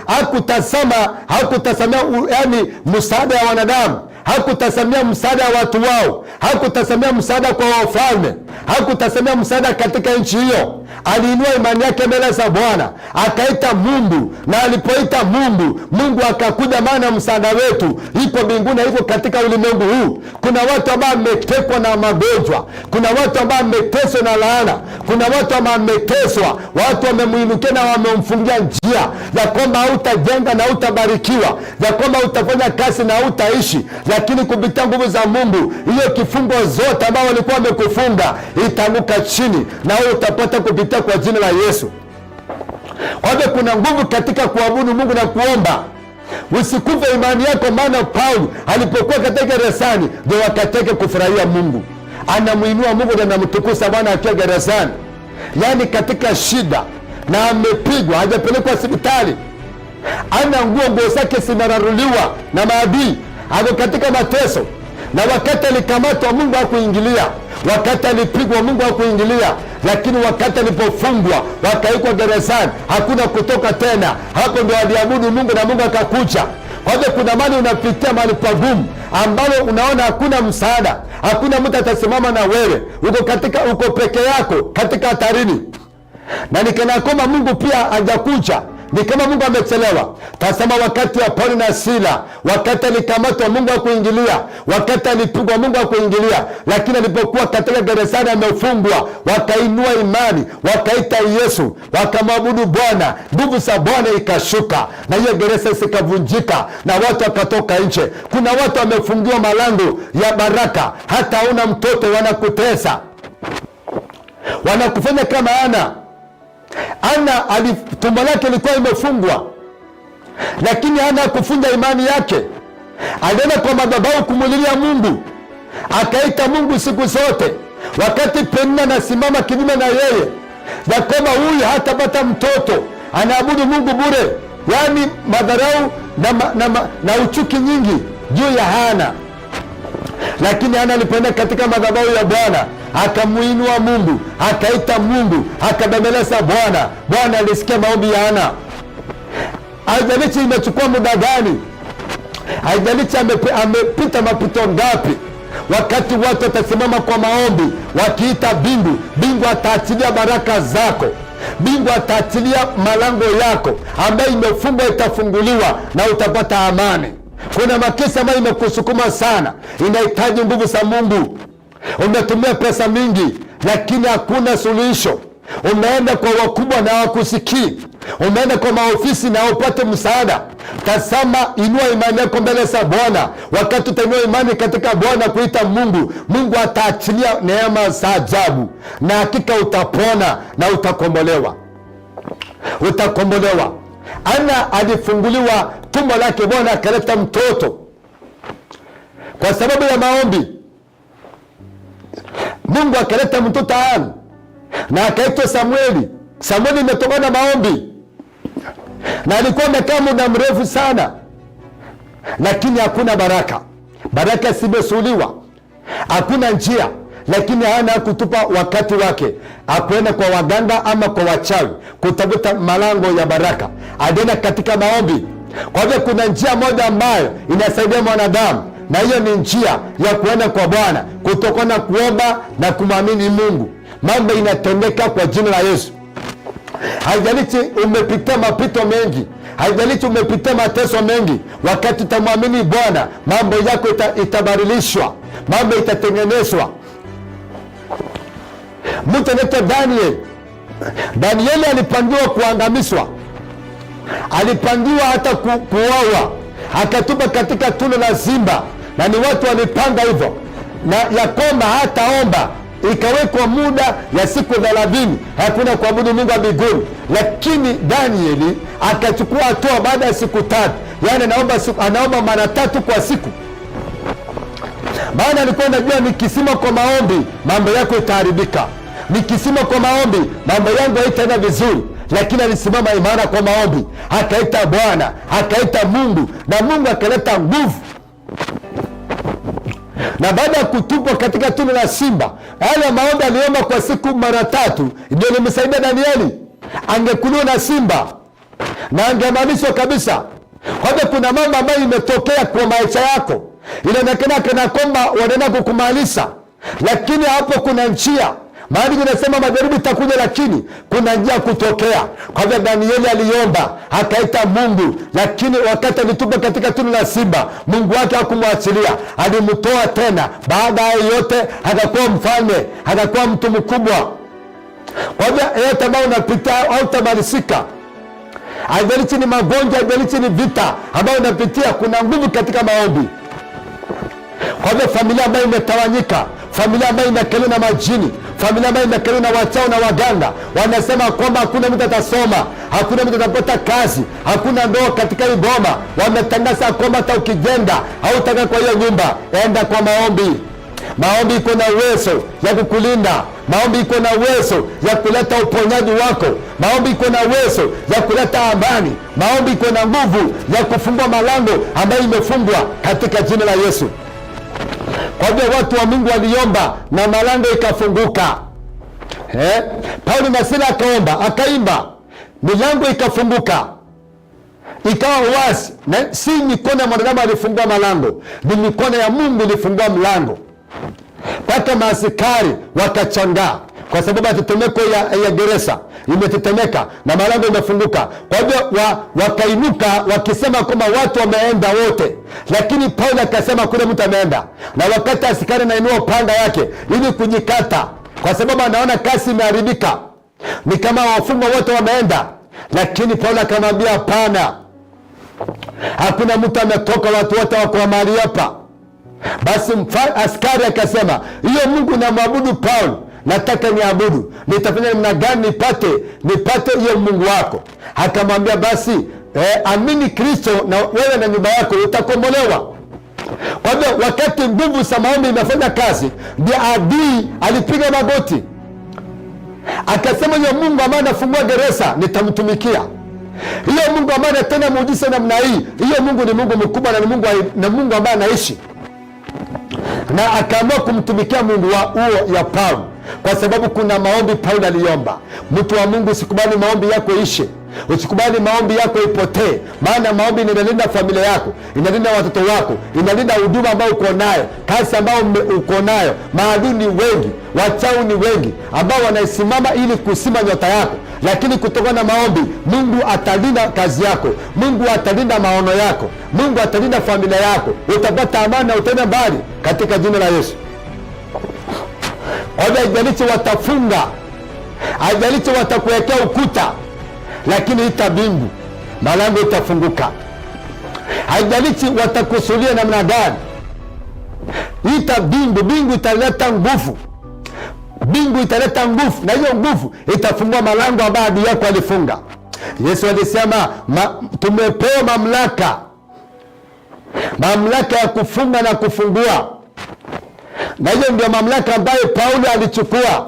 hakutazama, hakutazamia yani msaada wa wanadamu, hakutazamia msaada wa watu wao, hakutazamia msaada kwa wafalme, hakutazamia msaada katika nchi hiyo. Aliinua imani yake mbele za Bwana, akaita Mungu, na alipoita Mungu, Mungu akakuja, maana msaada wetu iko mbinguni, iko katika ulimwengu huu. Kuna watu ambao wametekwa na magonjwa, kuna watu ambao wameteswa na laana, kuna watu ambao wameteswa, watu wamemwinukia na wamemfungia njia ya kwamba hautajenga na hautabarikiwa, ya kwamba utafanya kazi na hautaishi, lakini kupitia nguvu za Mungu, hiyo kifungo zote ambao walikuwa wamekufunga itaanguka chini na wewe utapata kupitia kwa jina la Yesu. Kwa hivyo kuna nguvu katika kuabudu Mungu na kuomba. Usikufe imani yako, maana Paulo alipokuwa katika gerezani ndio wakati wake kufurahia Mungu, anamwinua Mungu na anamtukuza Bwana akiwa gerezani, yaani katika shida, na amepigwa, hajapelekwa hospitali, ana nguo, nguo zake zinararuliwa na maadui, ako katika mateso. Na wakati alikamatwa Mungu hakuingilia, wakati alipigwa Mungu hakuingilia, lakini wakati alipofungwa wakaikwa gerezani, hakuna kutoka tena. Hapo ndo aliabudu Mungu na Mungu akakuja. Kwa hivyo kuna mali unapitia mahali pagumu ambalo unaona hakuna msaada, hakuna mtu atasimama na wewe, uko katika, uko peke yako katika hatarini, na nikana kwamba Mungu pia hajakuja, ni kama Mungu amechelewa. Tazama wakati wa Paulo na Sila, wakati alikamatwa Mungu hakuingilia, wakati alipigwa Mungu hakuingilia, lakini alipokuwa katika gerezani amefungwa, wakainua imani, wakaita Yesu, wakamwabudu Bwana, nguvu za Bwana ikashuka na hiyo gereza zikavunjika na watu wakatoka nje. Kuna watu wamefungiwa malango ya baraka, hata hauna mtoto, wanakutesa, wanakufanya kama Ana. Ana tumbo lake ilikuwa imefungwa, lakini Ana hakufunja imani yake. Alienda kwa madhabahu kumulilia Mungu, akaita Mungu siku zote. Wakati Penina anasimama kinyume na yeye, ya kwamba huyu hatapata mtoto, anaabudu Mungu bure, yaani madharau na uchuki nyingi juu ya Hana. Lakini Hana alipoenda katika madhabahu ya Bwana akamuinua Mungu, akaita Mungu, akabembeleza Bwana. Bwana alisikia maombi ya Hana. Haijalishi imechukua muda gani, haijalishi amepita mapito ngapi, Wakati watu watasimama kwa maombi wakiita bingu, bingu ataachilia baraka zako, bingu ataachilia malango yako ambayo imefungwa itafunguliwa na utapata amani. Kuna makesi ambayo imekusukuma sana, inahitaji nguvu za Mungu. Umetumia pesa mingi, lakini hakuna suluhisho. Umeenda kwa wakubwa na hawakusikii, umeenda kwa maofisi na upate msaada. Tazama, inua imani yako mbele za Bwana. Wakati utainua imani katika Bwana kuita Mungu, Mungu ataachilia neema za ajabu, na hakika utapona na utakombolewa, utakombolewa. Ana alifunguliwa tumbo lake, Bwana akaleta mtoto kwa sababu ya maombi. Mungu akaleta mtoto Ana na akaitwa Samueli. Samueli imetokana na maombi, na alikuwa amekaa muda mrefu sana, lakini hakuna baraka. Baraka zimesuliwa, hakuna njia. Lakini hana kutupa wakati wake, akuenda kwa waganga ama kwa wachawi kutafuta malango ya baraka, alienda katika maombi. Kwa hivyo kuna njia moja ambayo inasaidia mwanadamu, na hiyo ni njia ya kuenda kwa Bwana, kutokana kuomba na kumwamini Mungu. Mambo inatendeka kwa jina la Yesu. Haijalishi umepitia mapito mengi, haijalishi umepitia mateso mengi, wakati utamwamini Bwana mambo yako itabadilishwa, mambo itatengenezwa. Mtu anaitwa Daniel. Danieli alipangiwa kuangamizwa, alipangiwa hata kuuawa, akatupa katika tundu la simba, na ni watu walipanga hivyo, na ya kwamba hataomba ikawekwa muda ya siku 30 hakuna kuabudu Mungu wa mbinguni. Lakini Danieli akachukua hatua baada ya siku 3, yaani anaomba mara 3 kwa siku, maana alikuwa anajua nikisima kwa maombi mambo yako itaharibika, nikisima kwa maombi mambo yangu haitaenda vizuri. Lakini alisimama imara kwa maombi, akaita Bwana, akaita Mungu, na Mungu akaleta nguvu. Na baada ya kutupwa katika tundu la simba, yale maombi aliomba kwa siku mara 3 ndio ilimsaidia Danieli. Angekuliwa na simba na angeamanishwa kabisa. Kwa hivyo kuna mambo ambayo imetokea kwa maisha yako, inaonekana kana kwamba wanaenda kukumaliza, lakini hapo kuna njia. Maandiko yanasema majaribu itakuja, lakini kuna njia kutokea. Kwa hivyo Danieli aliomba akaita Mungu, lakini wakati alitupa katika tundu la simba, Mungu wake hakumwachilia, alimtoa tena. Baada ya yote akakuwa mfalme, akakuwa mtu mkubwa. Kwa hivyo yote ambayo unapitia hautamalizika. Haijalishi ni magonjwa, haijalishi ni vita ambayo unapitia, kuna nguvu katika maombi. Kwa hivyo familia ambayo imetawanyika, familia ambayo imekaliwa na majini, familia ambayo imekaliwa na wachawi na waganga, wanasema kwamba hakuna mtu atasoma, hakuna mtu atapata kazi, hakuna ndoa katika hii boma. Wametangaza kwamba hata ukijenga hautakaa kwa hiyo nyumba. Enda kwa maombi. Maombi iko na uwezo ya kukulinda. Maombi iko na uwezo ya kuleta uponyaji wako. Maombi iko na uwezo ya kuleta amani. Maombi iko na nguvu ya kufungua malango ambayo imefungwa katika jina la Yesu. Kwa hivyo watu wa Mungu waliomba na malango ikafunguka. Paulo na Sila akaomba, akaimba, milango ikafunguka, ikawa wazi. Na si mikono ya mwanadamu alifungua malango, ni mikono ya Mungu ilifungua mlango. Mpaka maaskari wakachangaa, kwa sababu ya tetemeko ya gereza imetetemeka na malango imefunguka. Kwa hivyo wakainuka wakisema kwamba watu wameenda wote, lakini Paulo akasema kuna mtu ameenda. Na wakati askari anainua panga yake ili kujikata, kwa sababu anaona kasi imeharibika, ni kama wafungwa wote wameenda, lakini Paulo akamwambia hapana, hakuna mtu ametoka, watu wote wako mahali hapa. Basi askari akasema, hiyo Mungu namwabudu Paulo, nataka niabudu, nitafanya namna gani nipate hiyo Mungu wako? Akamwambia basi, amini Kristo na wewe na nyumba yako utakombolewa. Kwa hivyo wakati nguvu za maombi imefanya kazi, ndiye adui alipiga magoti akasema, hiyo Mungu ambaye anafungua gereza nitamtumikia. Hiyo Mungu ambaye anatenda muujiza namna hii, hiyo Mungu ni Mungu mkubwa na ni Mungu, na Mungu ambaye anaishi. Na akaamua kumtumikia Mungu wa huo ya Paulo, kwa sababu kuna maombi Paulo aliomba. Mtu wa Mungu, usikubali maombi yako ishe. Usikubali maombi yako ipotee, maana maombi inalinda familia yako, inalinda watoto wako, inalinda huduma ambayo uko nayo, kazi ambayo uko nayo. Maadui ni wengi, wachawi ni wengi ambao wanaisimama ili kusima nyota yako, lakini kutokana na maombi, Mungu atalinda kazi yako, Mungu atalinda maono yako, Mungu atalinda familia yako, utapata amani na utaenda mbali katika jina la Yesu. Kwa hivyo haijalishi watafunga, haijalishi watakuwekea ukuta, lakini ita mbingu, malango itafunguka. Haijalishi watakusulia namna gani, ita mbingu, mbingu italeta nguvu, mbingu italeta nguvu, na hiyo nguvu itafungua malango ambayo adui yako alifunga. Yesu alisema tumepewa mamlaka, mamlaka ya kufunga na kufungua, na hiyo ndio mamlaka ambayo Paulo alichukua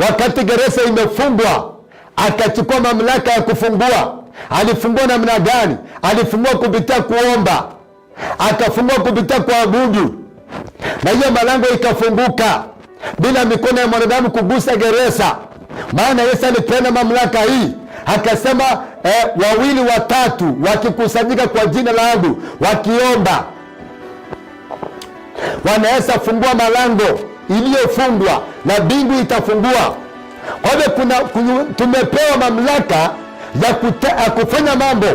wakati gereza imefungwa, akachukua mamlaka ya kufungua. Alifungua namna gani? Alifungua kupitia kuomba, akafungua kupitia kuabudu, na hiyo malango ikafunguka bila mikono ya mwanadamu kugusa gereza. Maana Yesu alipeana mamlaka hii akasema, wawili watatu wakikusanyika kwa jina langu wakiomba, wanaweza fungua malango iliyofungwa na mbingu itafungua. Kwa hivyo tumepewa mamlaka ya kufanya mambo.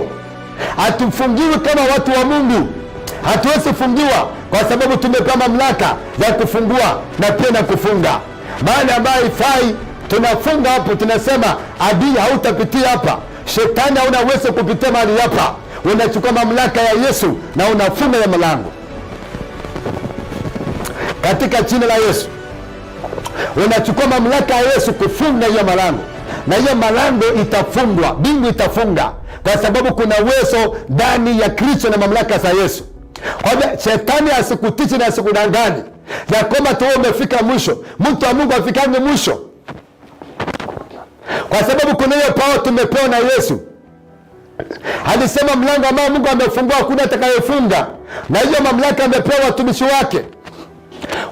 Hatufungiwi kama watu wa Mungu, hatuwezi fungiwa kwa sababu tumepewa mamlaka ya kufungua na pia na kufunga. Mahali ambayo haifai tunafunga hapo, tunasema adui hautapitia hapa, shetani hauna uwezo kupitia mahali hapa. Unachukua mamlaka ya Yesu na unafunga ya malango katika jina la Yesu. Unachukua mamlaka ya Yesu kufunga hiyo malango, na hiyo malango itafungwa, mbingu itafunga, kwa sababu kuna uwezo ndani ya Kristo na mamlaka za Yesu. Kwa hivyo shetani asikutiche na asikudanganye ya kwamba tu umefika mwisho. Mtu wa Mungu afikange mwisho, kwa sababu kuna hiyo power tumepewa na Yesu. Alisema mlango ambao Mungu amefungua hakuna atakayefunga, na hiyo mamlaka amepewa watumishi wake.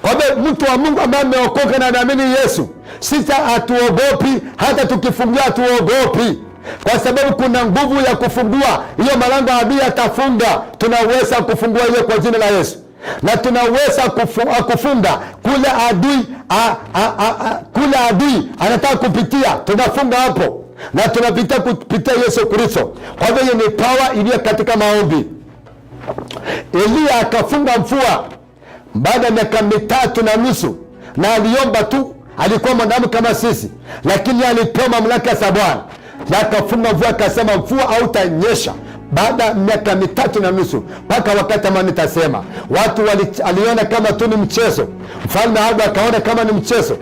Kwa hivyo mtu wa Mungu ambaye ameokoka na anaamini Yesu, sisi hatuogopi, hata tukifungia hatuogopi, kwa sababu kuna nguvu ya kufungua hiyo malango. Adui atafunga, tunaweza kufungua hiyo kwa jina la Yesu, na tunaweza kufunga kule adui kule adui anataka kupitia, tunafunga hapo na tunapitia kupitia Yesu Kristo. Kwa hivyo hiyo ni power iliyo katika maombi. Eliya akafunga mvua baada ya miaka 3.5, na aliomba tu. Alikuwa mwanadamu kama sisi, lakini alipewa mamlaka za Bwana na akafunga mvua, akasema mvua hautanyesha baada ya miaka 3.5 mpaka wakati ambao nitasema. Watu aliona kama tu ni mchezo. Mfalme Ahabu akaona kama ni mchezo,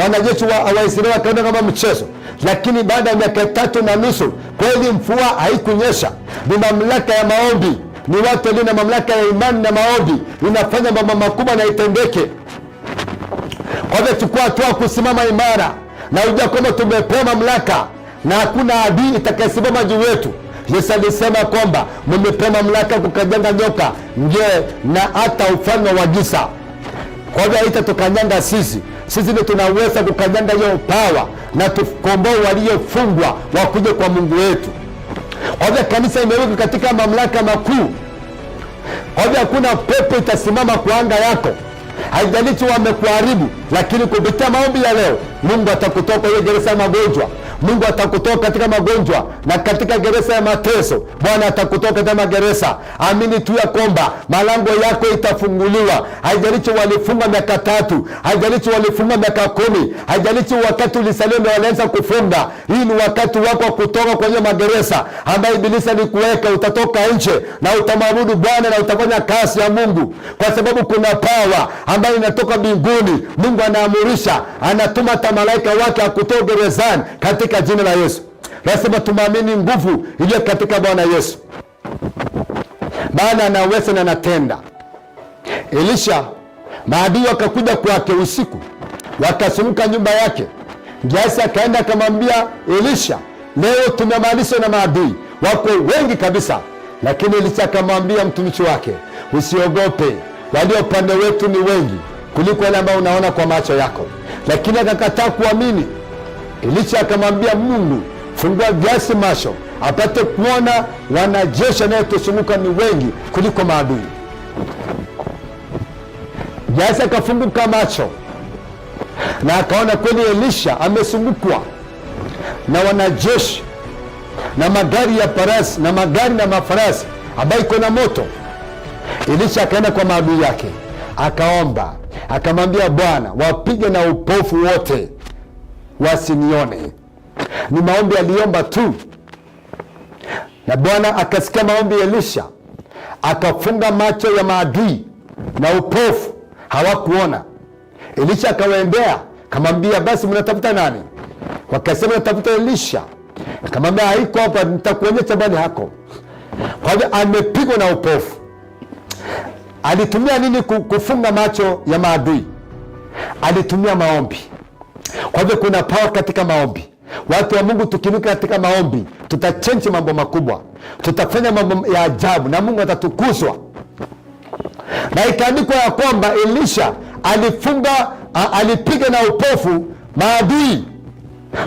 wanajeshi wa Israeli wakaona kama mchezo, lakini baada ya miaka 3.5 kweli mvua haikunyesha. Ni mamlaka ya maombi, ni watu walio na mamlaka ya imani na maombi inafanya mambo makubwa na itendeke. Kwa hivyo chukua hatua kusimama imara na ujua kwamba tumepewa mamlaka na hakuna adui itakayesimama juu yetu. Yesu alisema kwamba mmepewa mamlaka kukanyaga nyoka, nge na hata ufalme wa giza. Kwa hivyo haitatukanyanga sisi, sisi ndio tunaweza kukanyanga hiyo power na tukomboe waliofungwa wakuje kwa Mungu wetu. Kwa hivyo kanisa imewekwa katika mamlaka makuu. Kwa hivyo hakuna pepo itasimama kwa anga yako, haijalishi wamekuharibu, lakini kupitia maombi ya leo Mungu atakutoa kwa hiyo gereza ya magonjwa. Mungu atakutoa katika magonjwa na katika gereza ya mateso. Bwana atakutoa katika magereza. Amini tu ya kwamba malango yako itafunguliwa. Haijalishi walifunga miaka 3, haijalishi walifunga miaka 10, haijalishi wakati ulisalia ndio walianza kufunga. Hii ni wakati wako wa kutoka kwenye magereza ambayo ibilisi alikuweka. Utatoka nje na utamwabudu Bwana na utafanya kazi ya Mungu, kwa sababu kuna power ambayo inatoka mbinguni. Mungu anaamurisha, anatuma hata malaika wake akutoe gerezani katika jina la Yesu. Lazima tumaamini nguvu iliyo katika Bwana Yesu, maana anaweza na anatenda. Elisha, maadui wakakuja kwake usiku, wakasumuka nyumba yake. Gehazi akaenda akamwambia Elisha, leo tumemalizwa na maadui, wako wengi kabisa. Lakini Elisha akamwambia mtumishi wake, usiogope, walio upande wetu ni wengi kuliko wale ambao unaona kwa macho yako. Lakini akakataa kuamini. Elisha akamwambia Mungu Fungua Gehazi macho apate kuona wanajeshi anayetuzunguka ni wengi kuliko maadui. Gehazi akafunguka macho na akaona kweli Elisha amezungukwa na wanajeshi na magari ya farasi na magari na mafarasi ambayo iko na moto. Elisha akaenda kwa maadui yake akaomba, akamwambia Bwana, wapige na upofu wote wasinione. Ni maombi aliomba tu, na Bwana akasikia maombi ya Elisha, akafunga macho ya maadui na upofu, hawakuona. Elisha akawaendea akamwambia, basi mnatafuta nani? Wakasema natafuta Elisha. Akamwambia haiko hapa, nitakuonyesha bali hako. Kwa hivyo amepigwa na upofu. Alitumia nini kufunga macho ya maadui? Alitumia maombi. Kwa hivyo kuna power katika maombi. Watu wa Mungu, tukinuka katika maombi, tutachenji mambo makubwa, tutafanya mambo ya ajabu na Mungu atatukuzwa. Na ikaandikwa ya kwamba Elisha alifunga, alipiga na upofu maadui.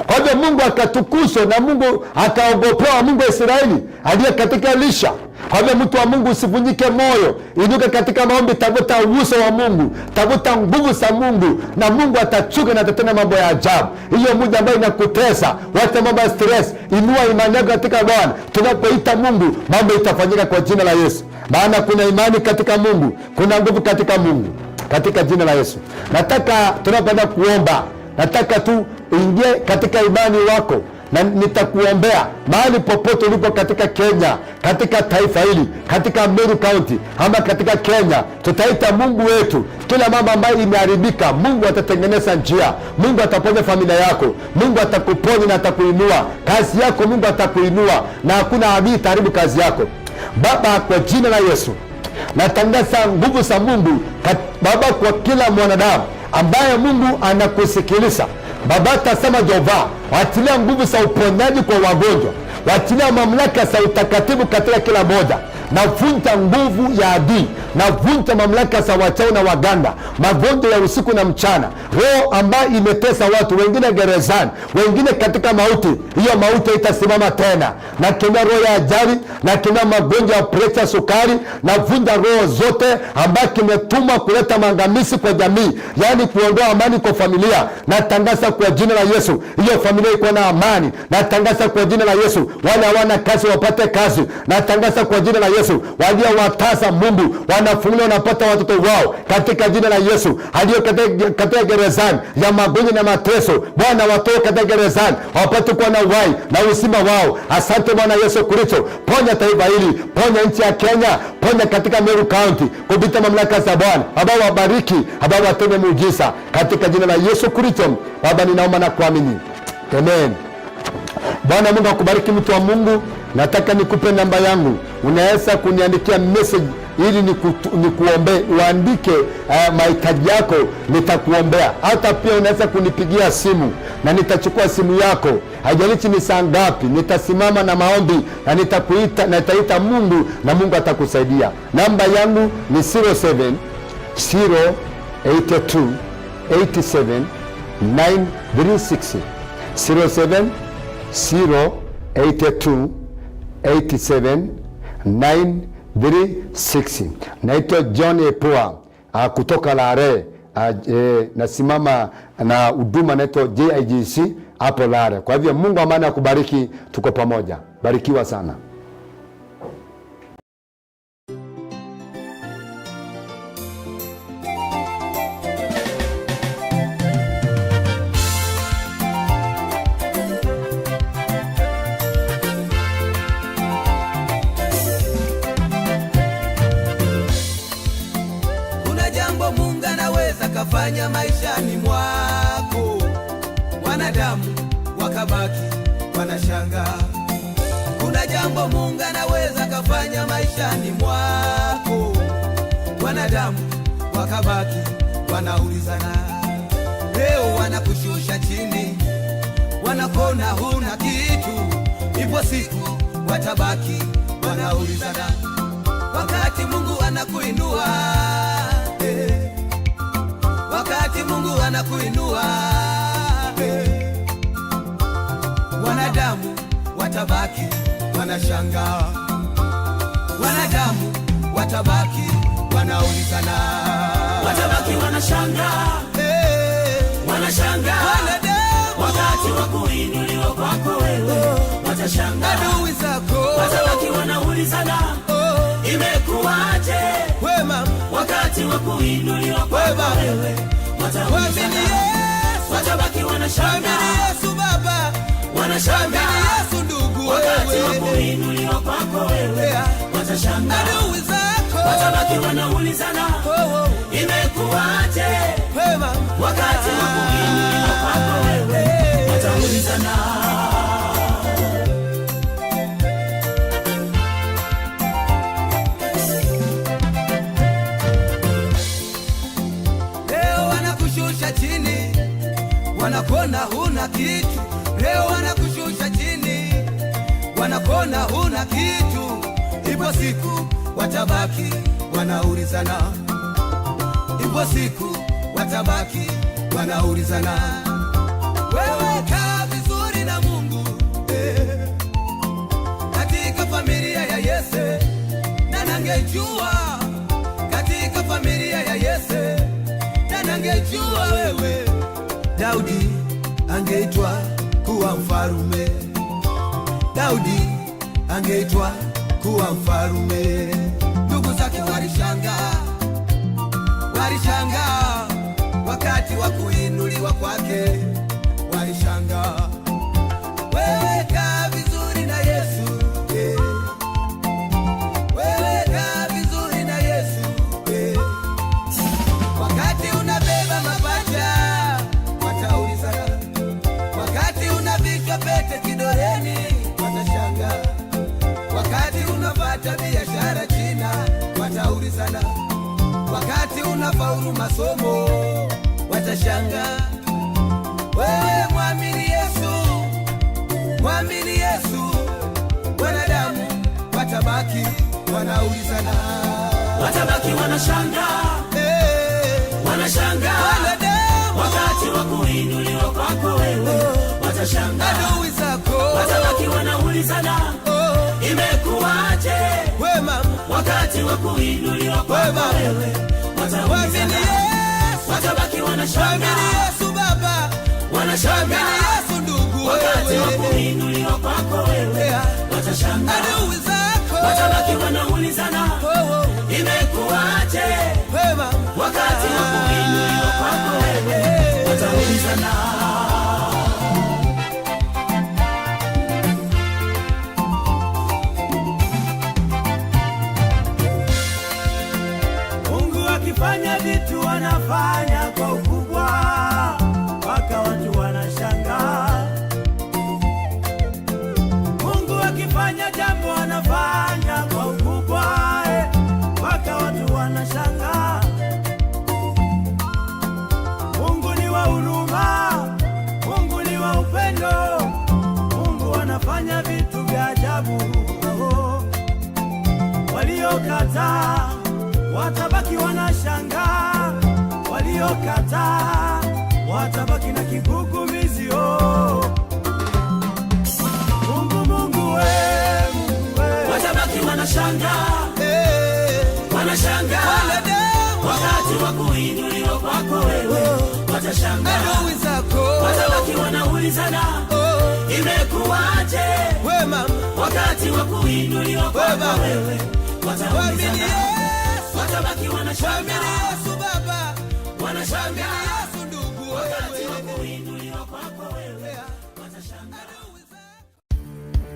Kwa hivyo Mungu akatukuzwa na Mungu akaogopewa, Mungu wa Israeli aliye katika Elisha. Kwa hivyo mtu wa Mungu usivunjike moyo, inuka katika maombi, tafuta uso wa Mungu, tafuta nguvu za Mungu, na Mungu atachuka na atatenda mambo ya ajabu. Hiyo muda ambayo inakutesa, wacha mambo ya stress, inua imani yako katika Bwana. Tunapoita Mungu, mambo itafanyika kwa jina la Yesu, maana kuna imani katika Mungu, kuna nguvu katika Mungu, katika jina la Yesu. Nataka tunapoenda kuomba, nataka tu ingie katika imani wako na nitakuombea mahali popote ulipo katika Kenya, katika taifa hili, katika Meru County ama katika Kenya, tutaita Mungu wetu. Kila mambo ambayo imeharibika, Mungu atatengeneza njia. Mungu ataponya familia yako, Mungu atakuponya na atakuinua kazi yako, Mungu atakuinua na hakuna adui itaharibu kazi yako. Baba, kwa jina la Yesu natangaza nguvu za Mungu Baba, kwa kila mwanadamu ambaye Mungu anakusikiliza. Baba, tasema Jehova, wachilia nguvu za uponyaji kwa wagonjwa, wachilia mamlaka za utakatifu katika kila moja. Navunja nguvu ya adui, navunja mamlaka za wachawi na waganga, magonjwa ya usiku na mchana, roho ambayo imetesa watu wengine gerezani, wengine katika mauti. Hiyo mauti itasimama tena. Nakemea roho ya ajali, nakemea magonjwa ya presha, sukari, navunja roho zote ambayo kimetumwa kuleta maangamizi kwa jamii, yaani kuondoa amani kwa familia. Natangaza kwa jina la Yesu, hiyo familia iko na amani. Natangaza kwa jina la Yesu, wale hawana kazi wapate kazi. Natangaza kwa jina la Yesu, waliowatasa Mungu wanafunguliwa, wanapata watoto wao katika jina la Yesu. Aliyo katika gerezani ya magonjwa na mateso, Bwana watoe katika gerezani, wapate kuwa na uhai na uzima wao. Asante Bwana Yesu Kristo, ponya taifa hili, ponya nchi ya Kenya, ponya katika Meru County kupita mamlaka za Bwana. Baba wabariki, Baba watende muujiza katika jina la Yesu Kristo. Baba ninaomba na kuamini, amen. Bwana Mungu akubariki mtu wa Mungu. Nataka nikupe namba yangu, unaweza kuniandikia message ili nikuombee, uandike mahitaji yako, nitakuombea. Hata pia unaweza kunipigia simu na nitachukua simu yako, haijalishi ni saa ngapi, nitasimama na maombi na nitakuita, na nitaita Mungu na Mungu atakusaidia. Namba yangu ni 07 082 87 936, 07 082 87 936. Naitwa John Epua kutoka Lare. Nasimama na huduma naitwa JIGC hapo Lare. Kwa hivyo Mungu amani akubariki, tuko pamoja. Barikiwa sana. Kuna jambo Mungu anaweza kafanya maishani mwako, wanadamu wakabaki wanashangaa. Kuna jambo Mungu anaweza kafanya maishani mwako, wanadamu wakabaki wanaulizana. Leo wanakushusha chini, wanakona huna kitu, ipo siku watabaki wanaulizana, wakati Mungu anakuinua wakati Mungu anakuinua wanadamu Wanadamu watabaki wanashangaa, wanadamu watabaki wanaulizana, Watabaki wanashangaa, hey, wanashangaa wanadamu wakati wa kuinuliwa kwako wewe, watashangaa. Adui zako Watabaki wanaulizana, oh, imekuwaje wema wakati wa kuinuliwa kwako Wema. wewe, mwamini wataulizana. Yesu, Watabaki mwamini wanashangaa, Yesu Baba, mwamini wanashangaa Yesu ndugu, wakati wa wewe kuinuliwa kwako wewe, Yeah. watashangaa. Adui zako Watabaki wanaulizana, oh, oh, imekuwaje wema wakati wa kuinuliwa kwako wewe, wataulizana. Leo wanakushusha chini, wanakuona huna kitu. Leo wanakushusha chini, wanakuona huna kitu. Ipo siku watabaki wanaulizana, ipo siku watabaki wanaulizana. Wewe kaa vizuri na Mungu eh, katika familia ya Yese na nangejua katika familia ya Yese na nangejua wewe Daudi angeitwa kuwa mfarume, Daudi angeitwa kuwa mfarume. Ndugu zake walishangaa, walishangaa wakati wa kuinuliwa kwake, walishangaa. Wewe kaa vizuri na Yesu eh. Wewe kaa vizuri na Yesu eh. Wakati unabeba mapacha wataulizana, wakati unavishwa pete kidoleni watashangaa, wakati unapata biashara China wataulizana, wakati unafaulu masomo watashangaa. Wewe mwamini Yesu, mwamini Yesu, wanadamu watabaki wanaulizana. Watabaki wanashangaa, Hey, wanashangaa wanadamu wakati wa kuinuliwa kwako wewe, watashangaa. adui zako Watabaki wanaulizana, oh, imekuwaje wema wakati wa kuinuliwa kwako Wema. wewe, mwamini wataulizana. Yesu, Watabaki mwamini wanashangaa, Yesu Baba, mwamini wanashangaa Yesu ndugu, wakati wa wewe kuinuliwa kwako wewe, Yeah. watashangaa. Adui zako Watabaki wanaulizana, oh, oh, imekuwaje wema wakati wa kuinuliwa kwako wewe, wataulizana. Mungu akifanya vitu anafanya kwa ukubwa mpaka watu wanashangaa. Mungu akifanya jambo anafanya kwa ukubwa mpaka watu wanashangaa. Mungu ni wa huruma, Mungu ni wa upendo, Mungu anafanya vitu vya ajabu. Oh. Waliokataa watabaki wanashangaa, waliokataa watabaki na kigugumizi. Oh. Mungu, Mungu we, Mungu we. Watabaki wanashangaa, Eh, wanashangaa wanadamu wakati wa kuinuliwa kwako wewe, watashangaa. adui zako Watabaki wanaulizana, oh, imekuwaje wema wakati wa kuinuliwa kwako Wema. wewe, mwamini wataulizana. Yesu, Watabaki mwamini wanashangaa, Yesu Baba, mwamini wanashangaa Yesu ndugu, wakati wa wewe kuinuliwa kwako wewe, Yeah. watashangaa. Adui zako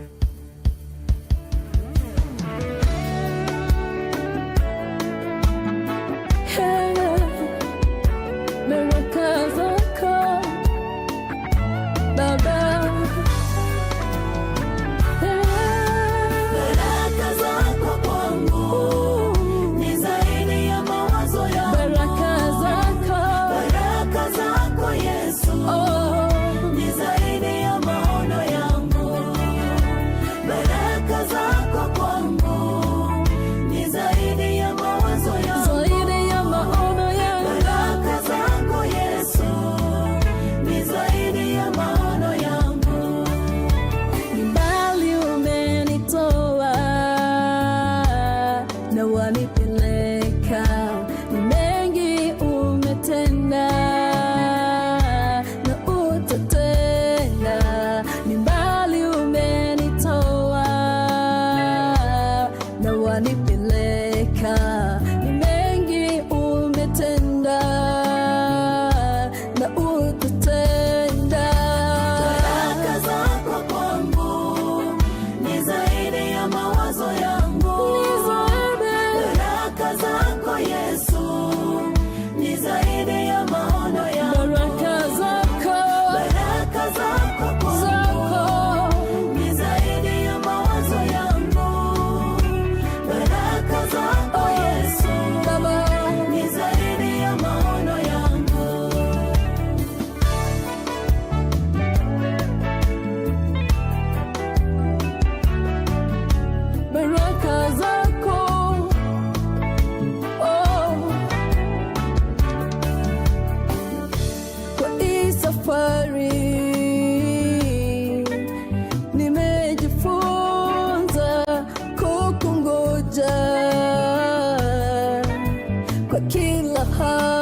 Baraka zako Baba, Baraka zako kwangu ni zaidi ya mawazo yangu. baraka zako Baraka zako Yesu oh, Oh.